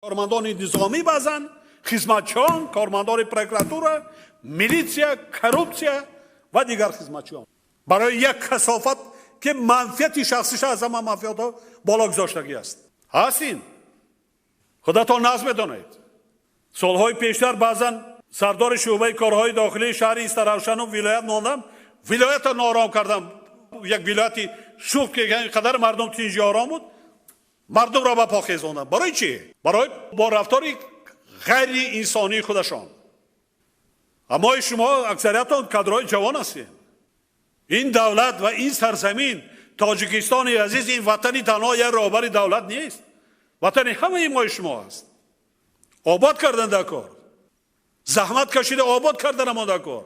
Кормандони низомӣ баъзан, хизматчиён, кормандони прокуратура, милитсия, коррупсия ва дигар хизматчиён. Барои як касофат ки манфиати шахсиша аз ҳама манфиатҳо боло гузоштагӣ аст. Ҳаст ин? Худатон нағз медонед. Солҳои пештар баъзан сардори шӯъбаи корҳои дохилии шаҳри Истаравшану вилоят мондам, вилоятро ноором кардам. Як вилояти шух ки қадар мардум тинҷи ором буд, мардумро ба по хезондам. Барои чӣ? Барои бо рафтори ғайриинсонии худашон. Аммои шумо аксариятон кадрҳои ҷавон ҳастед. Ин давлат ва ин сарзамин Тоҷикистони азиз, ин ватани танҳо як роҳбари давлат нест, ватани ҳамаи мои шумо аст. Обод кардан дар кор, заҳмат кашида обод кардан дар кор,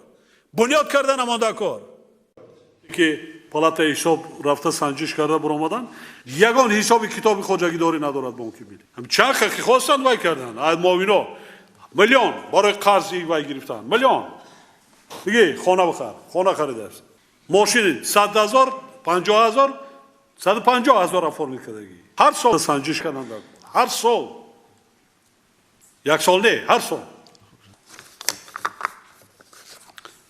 бунёд кардан дар кор. Ки палатаи ҳисоб рафта санҷиш карда баромадан, ягон ҳисоби китоби хоҷагидорӣ надорад бонки миллӣ. Чанд ки хостанд вай кардан, аз муовино миллион барои қарзи вай гирифтан, миллион. Диги хона бихар, хона харидааст. Мошини 100 000, 50 000, 150 000 оформить кардагӣ. Ҳар сол санҷиш кардан дар ҳар сол. Як сол не, ҳар сол.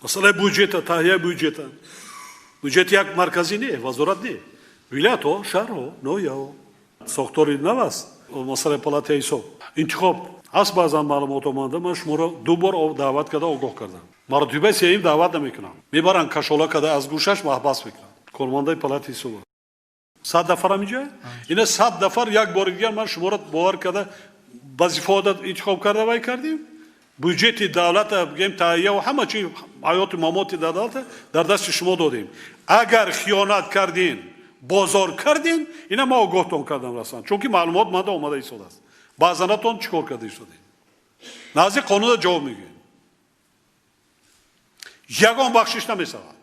Масъалаи буҷета, таҳияи буҷета. Буҷет як марказӣ не, вазорат не. Вилоятҳо, шаҳрҳо, ноҳияҳо. Сохтори нав аст. Масъалаи палатаи ҳисоб. Интихоб ҳаст, баъзан маълумот омада, ман шуморо ду бор даъват карда огоҳ кардам. Маротибаи сеюм даъват намекунам. Мебаранд кашола карда аз гӯшаш маҳбас мекунанд. Кормандаи палатаи ҳисоб. 100 нафарам инҷа? Ина 100 нафар як бори дигар ман шуморо бовар карда вазифаода интихоб карда вай кардем. Буҷети давлата бигем таҳия ва ҳама чи ҳаёту мамоти давлата дар дасти шумо додем. Агар хиёнат кардин, бозор кардин, ина ма огоҳтон кардам расман, чунки маълумот манда омада истодааст. Баъзанатон чӣ кор карда истодед? Назди қонуна ҷавоб мегӯед. Ягон бахшиш намешавад.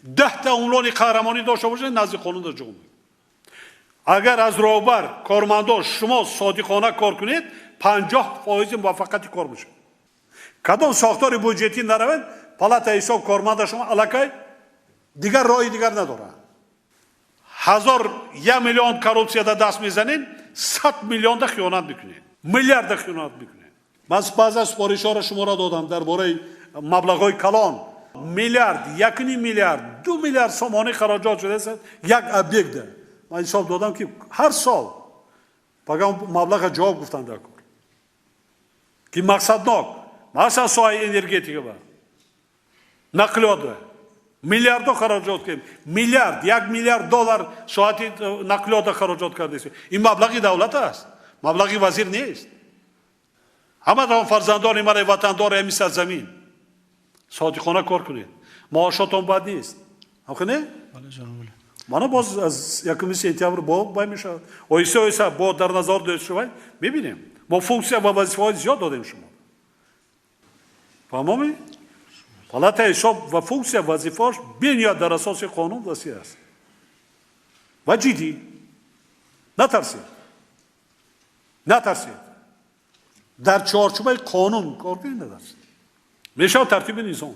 10та унвони қаҳрамонӣ дошта бошед, назди қонуна ҷавоб мегӯед. Агар аз роҳбар, кормандон шумо содиқона кор кунед, 50% муваффақияти кор мешавад. Кадом сохтори буҷетӣ наравед, палатаи ҳисоб корманда шумо аллакай дигар роҳи дигар надорад. Ҳазор як миллион коррупсияда даст мезанед, 100 миллионда хиёнат мекунед, миллиарда хиёнат мекунед. Ман баъзан супоришҳоро шуморо додам дар бораи маблағҳои калон. Миллиард, 1,5 миллиард, 2 миллиард сомонӣ хароҷот шудааст як объектда. Ман ҳисоб додам, ки ҳар сол пага маблаға ҷавоб гуфтанд дар кор, ки мақсаднок, масалан, соҳаи энергетика ба нақлиёт миллиардҳо хароҷот кардем, миллиард, 1 миллиард доллар соати нақлиёта хароҷот кардем. Ин маблағи давлат аст, маблағи вазир нест. Ҳаматон фарзандони маро, ватандори ҳамин сарзамин, содиқона кор кунед. Маошотон бад нест, ҳамхе не? Мана боз аз 1 сентябр бо бай мешавад, оҳиста оҳиста бо дар назар дошта шавад. Мебинем, мо функсия ва вазифаҳои зиёд додем шумо. Фаҳмоми? Палатаи ҳисоб ва функсия вазифааш бениҳоят дар асоси қонун васеъ аст ва ҷиддӣ. Натарсед, натарсед, дар чорчӯбаи қонун кор кунед, натарсед. Мешавад тартиби низом.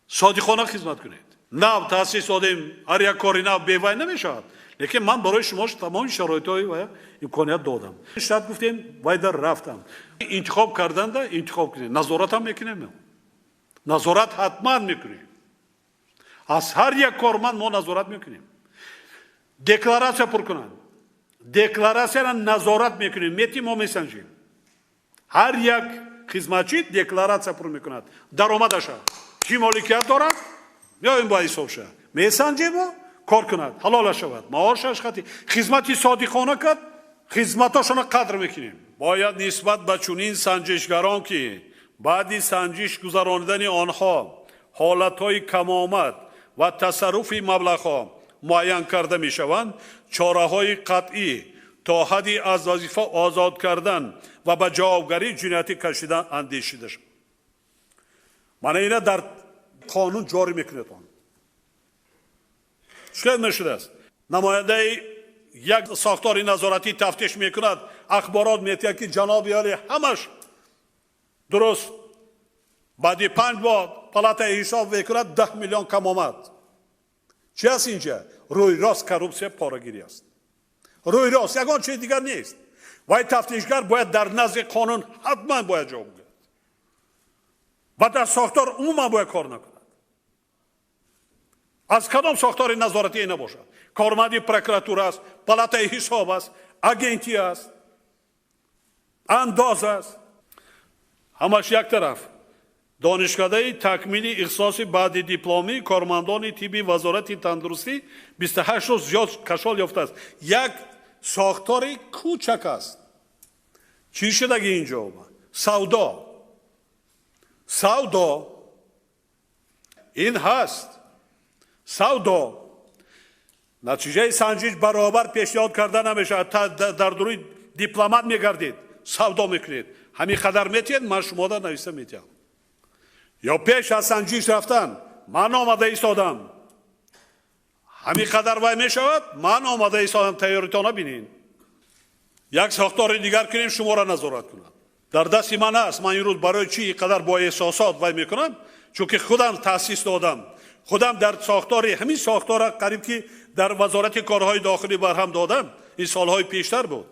Содиқона хизмат кунед. Нав таъсис додем, ҳар як кори нав бевай намешавад, лекин ман барои шумо тамоми шароитҳои ва имконият додам. Штат гуфтем, вай дар рафтам. Интихоб карданда интихоб кунед, назоратам мекунем, назорат ҳатман мекунем. Аз ҳар як корманд мо назорат мекунем. Декларатсия пур кунанд, декларатсияро назорат мекунем, метим, мо месанҷем. Ҳар як хизматчӣ декларатсия пур мекунад, даромадаша, чӣ моликият дорад, меоем ба ҳисобша месанҷему. Кор кунад, ҳалола шавад, маошаш хати хизмати содиқона кард, хизматошона қадр мекунем. Бояд нисбат ба чунин санҷишгарон, ки баъди санҷиш гузаронидани онҳо ҳолатҳои камомад ва тасарруфи маблағҳо муайян карда мешаванд, чораҳои қатъӣ то ҳадди аз вазифа озод кардан ва ба ҷавобгарии ҷиноятӣ кашидан андешида шавад. Мана ина дар қонун ҷорӣ мекунед. Он чӣ мешудааст? Намояндаи як сохтори назоратӣ тафтиш мекунад, ахборот метиҳад, ки ҷаноби олӣ, ҳамаш дуруст. Баъди 5 моҳ палатаи ҳисоб мекунад, 10 миллион кам омад. Чи аст инҷа? Рӯй рост коррупсия, порагирӣ аст, рӯй рост, ягон чизи дигар нест. Вай тафтишгар бояд дар назди қонун ҳатман бояд ҷавоб гӯяд ва дар сохтор умуман бояд кор накунад. Аз кадом сохтори назоратӣ набошад, корманди прокуратура аст, палатаи ҳисоб аст, агентӣ аст, андоз аст, ҳамаш як тараф. Донишкадаи такмили ихтисоси баъди дипломии кормандони тибби Вазорати тандурустӣ 28 рӯз зиёд кашол ёфтааст. Як сохтори кӯчак аст. Чӣ шудаги инҷо? Савдо, савдо ин ҳаст, савдо. Натиҷаи санҷиш баробар пешниҳод карда намешавад. Дар дуруи дипломат мегардед, савдо мекунед, ҳамин қадар метиҳед, ман шумода нависта метиҳам. Ё пеш аз санҷиш рафтан ман омада истодам, ҳамин қадар вай мешавад, ман омада истодам, тайёритона бинед. Як сохтори дигар кунем, шуморо назорат кунад. Дар дасти ман аст. Ман имрӯз барои чӣ ин қадар бо эҳсосот вай мекунам? Чунки худам таъсис додам, худам дар сохтори ҳамин сохтора қариб ки дар Вазорати корҳои дохилӣ барҳам додам. Ин солҳои пештар буд,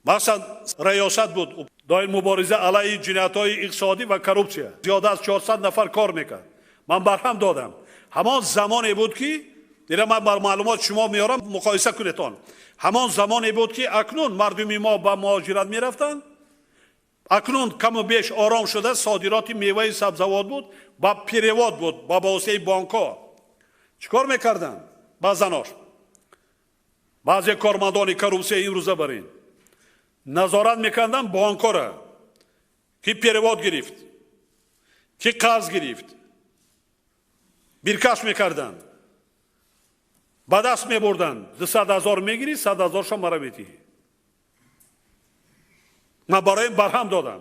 махсусан раёсат буд доир мубориза алайҳи ҷиноятҳои иқтисодӣ ва коррупсия. Зиёда аз 400 нафар кор мекард, ман барҳам додам. Ҳамон замоне буд ки ира ман бар маълумот шумо меорам, муқоиса кунедон. Ҳамон замоне буд ки акнун мардуми мо ба муҳоҷират мерафтанд, акнун каму беш ором шуда, содироти меваи сабзавот буд, ба перевод буд, ба воситаи бонкҳо. Чӣ кор мекарданд баъзанош? Баъзе кормандони коррупсия имрӯза бар ин назорат мекарданд бонкҳоро, ки перевод гирифт, ки қарз гирифт, биркаш мекарданд, ба даст мебурданд. 200 000 мегирӣ, 100 000-ша мара метиҳӣ. Ман барои ин барҳам додам,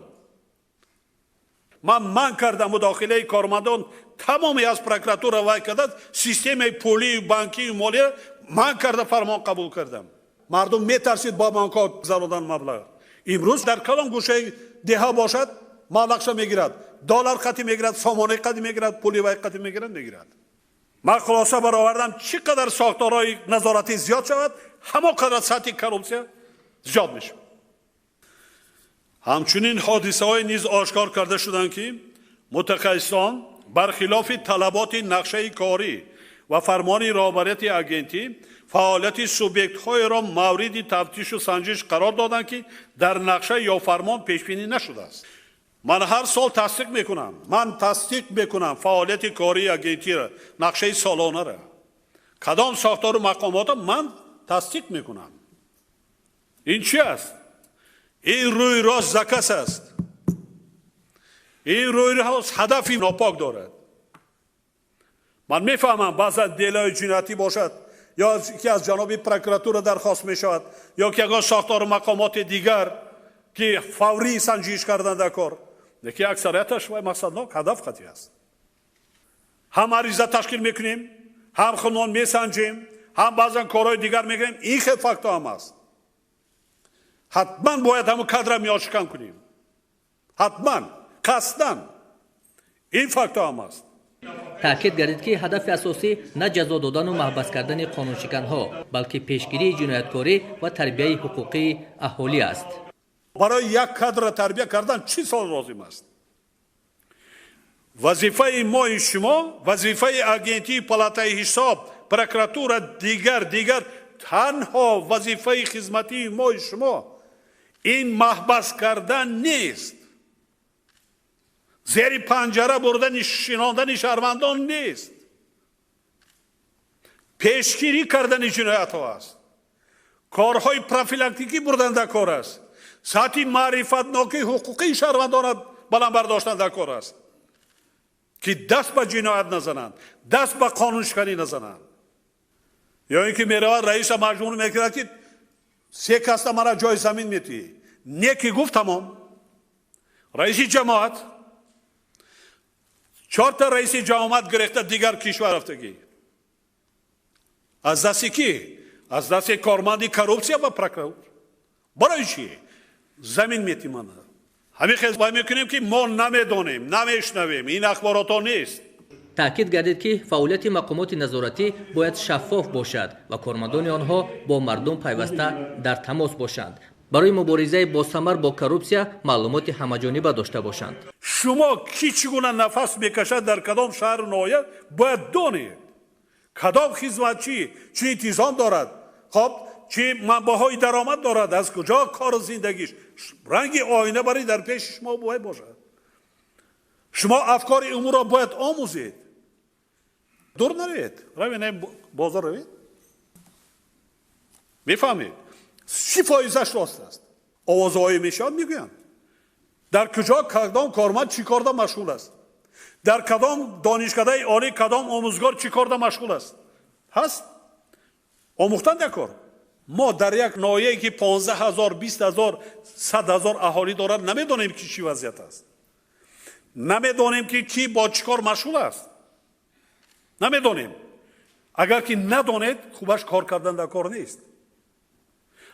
ман манъ кардам мудохилаи кормандон тамоми аз прокуратура вай карда, системаи пулию банкию молия манъ карда, фармон қабул кардам. Мардум метарсид ба бонкҳо гузародан маблағ. Имрӯз дар кадом гӯшаи деҳа бошад, маблағша мегирад, доллар қатӣ мегирад, сомонаи қатӣ мегирад, пули вай қатӣ мегирад, мегирад. Ман хулоса баровардам: чӣ қадар сохторҳои назоратӣ зиёд шавад, ҳамон қадар сатҳи коррупсия зиёд мешавад. Ҳамчунин ҳодисаҳое низ ошкор карда шуданд, ки мутахассисон бархилофи талаботи нақшаи корӣ ва фармони роҳбарияти агентӣ фаъолияти субъектҳоеро мавриди тафтишу санҷиш қарор доданд, ки дар нақша ё фармон пешбинӣ нашудааст. Ман ҳар сол тасдиқ мекунам, ман тасдиқ мекунам фаъолияти кории агентиро, нақшаи солонаро, кадом сохтору мақомотро ман тасдиқ мекунам. Ин чи аст? Ин рӯи рост заказ аст, ин рӯи рост ҳадафи нопок дорад. Ман мефаҳмам, баъзан делои ҷиноятӣ бошад ё ки аз ҷаноби прокуратура дархост мешавад, ё ки ягон сохтору мақомоти дигар, ки фаврӣ санҷиш кардан дар кор, лекин аксарияташ вай мақсаднок ҳадаф қатъӣ аст. Ҳам ариза ташкил мекунем, ҳам худмон месанҷем, ҳам баъзан корҳои дигар мекунем. Ин хел фактҳо ҳам аст. Ҳатман бояд ҳамун кадра миёшикан кунем, ҳатман қасдан. Ин фактҳо ҳам аст. Таъкид гардид, ки ҳадафи асосӣ на ҷазо додану маҳбас кардани қонуншиканҳо, балки пешгирии ҷинояткорӣ ва тарбияи ҳуқуқии аҳолӣ аст. Барои як кадра тарбия кардан чӣ сол лозим аст? Вазифаи мои шумо, вазифаи агентии, палатаи ҳисоб, прокуратура, дигар дигар, танҳо вазифаи хизматии мои шумо ин маҳбас кардан нест, зери панҷара бурдани шинондани шаҳрвандон нест, пешгирӣ кардани ҷиноятҳо аст, корҳои профилактикӣ бурдан дар кор аст, сатҳи маърифатнокии ҳуқуқии шаҳрвандонро баланд бардоштан дар кор аст, ки даст ба ҷиноят назананд, даст ба қонуншиканӣ назананд. Ё ин ки меравад, раиса маҷбур мекунад, ки се каста мара ҷои замин метиҳӣ, не ки гуфт, тамом. Раиси ҷамоат, чорта раиси ҷамоат гирехта дигар кишвар рафтагӣ. Аз дасти кӣ? Аз дасти корманди коррупсия ва прокурор. Барои чӣ замин метӣ мана? Ҳамин хел вай мекунем, ки мо намедонем, намешнавем, ин ахборотҳо нест. Таъкид гардид, ки фаъолияти мақомоти назоратӣ бояд шаффоф бошад ва кормандони онҳо бо мардум пайваста дар тамос бошанд, барои муборизаи босамар бо коррупсия маълумоти ҳамаҷониба дошта бошанд. Шумо кӣ чӣ гуна нафас мекашад, дар кадом шаҳру ноҳия, бояд донед. Кадом хизматчӣ чӣ интизом дорад, хоб, чӣ манбаъҳои даромад дорад, аз куҷо кору зиндагиш ранги оина бари дар пеши шумо бояд бошад. Шумо афкори умурро бояд омӯзед. Дур наравед, равед, бозор равед, мефаҳмед, 30 фоизаш рост аст. Овозҳое мешавад, мегӯянд, дар куҷо кадом корманд чӣ корда машғул аст, дар кадом донишкадаи олӣ кадом омӯзгор чӣ корда машғул аст. Ҳаст омӯхтан дар кор. Мо дар як ноҳияе, ки 15 000, 20 000, 100 000 аҳолӣ дорад, намедонем, ки чӣ вазъият аст, намедонем, ки кӣ бо чӣ кор машғул аст, намедонем. Агар ки надонед, хубаш кор кардан дар кор нест.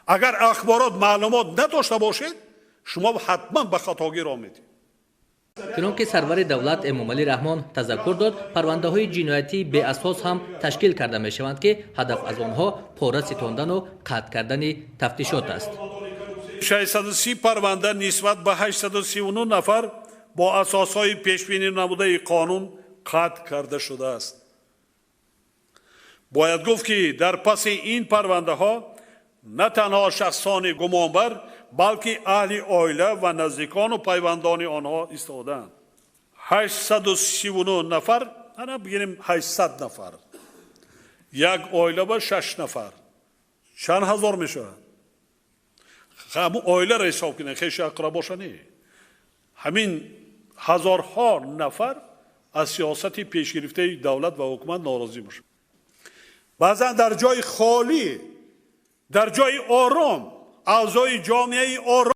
Агар ахборот, маълумот надошта бошед, шумо ҳатман ба хатогӣ роҳ медиҳед. Чунон ки сарвари давлат Эмомалӣ Раҳмон тазаккур дод, парвандаҳои ҷиноятии беасос ҳам ташкил карда мешаванд, ки ҳадаф аз онҳо пора ситондану қатъ кардани тафтишот аст. 630 парванда нисбат ба 839 нафар бо асосҳои пешбинӣ намудаи қонун қатъ карда шудааст. Бояд гуфт, ки дар паси ин парвандаҳо на танҳо шахсони гумонбар, балки аҳли оила ва наздикону пайвандони онҳо истодаанд. 839 нафар, ана бигирем, 800 нафар, як оила ба шаш нафар чанд ҳазор мешавад? Ҳамун оиларо ҳисоб кунед, хешу ақрабоша не. Ҳамин ҳазорҳо нафар аз сиёсати пешгирифтаи давлат ва ҳукумат норозӣ бошад. Баъзан дар ҷои холӣ, дар ҷои ором, аъзои ҷомеаи ором.